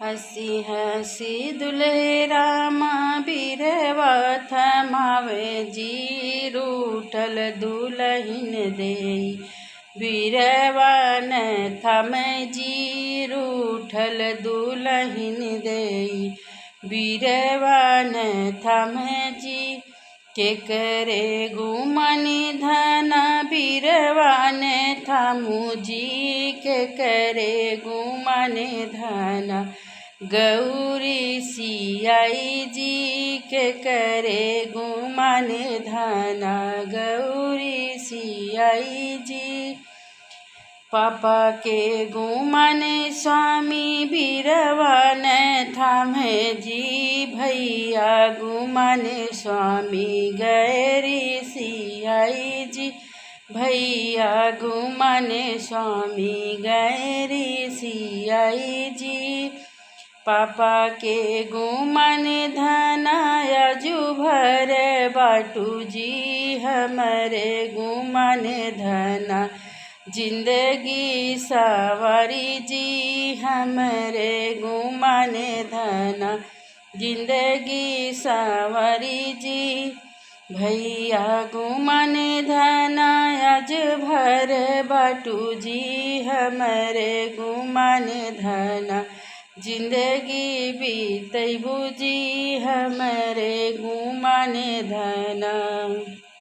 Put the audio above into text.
हंसी हंसी दुल्हे रामा बीरवा थमावे जी, रूठल दुलहिन देई बीरवा न थमे जी, रूठल दुलहिन देई बीरवा न थमे जी। के करे गुमनी धना बीरवा ने थामू जी, के करे गुमनी धना गौरी सियाई जी, के करे गुमनी धना गौरी सियाई जी। पापा के गुमन स्वामी बीरवा न थामे जी, भैया गुमन स्वामी गैरी सियाई जी, भैया गुमन स्वामी गैरी सियाई जी। पापा के गुमन धना जू भर बाटू जी, हमरे गुमन धना जिंदगी सवारी जी, हमरे गुमन धना जिंदगी सवारी जी। भैया गुमन धना अज भर बाटू जी, हमरे गुमन धना जिंदगी बीतबू जी, हमरे गुमन धना।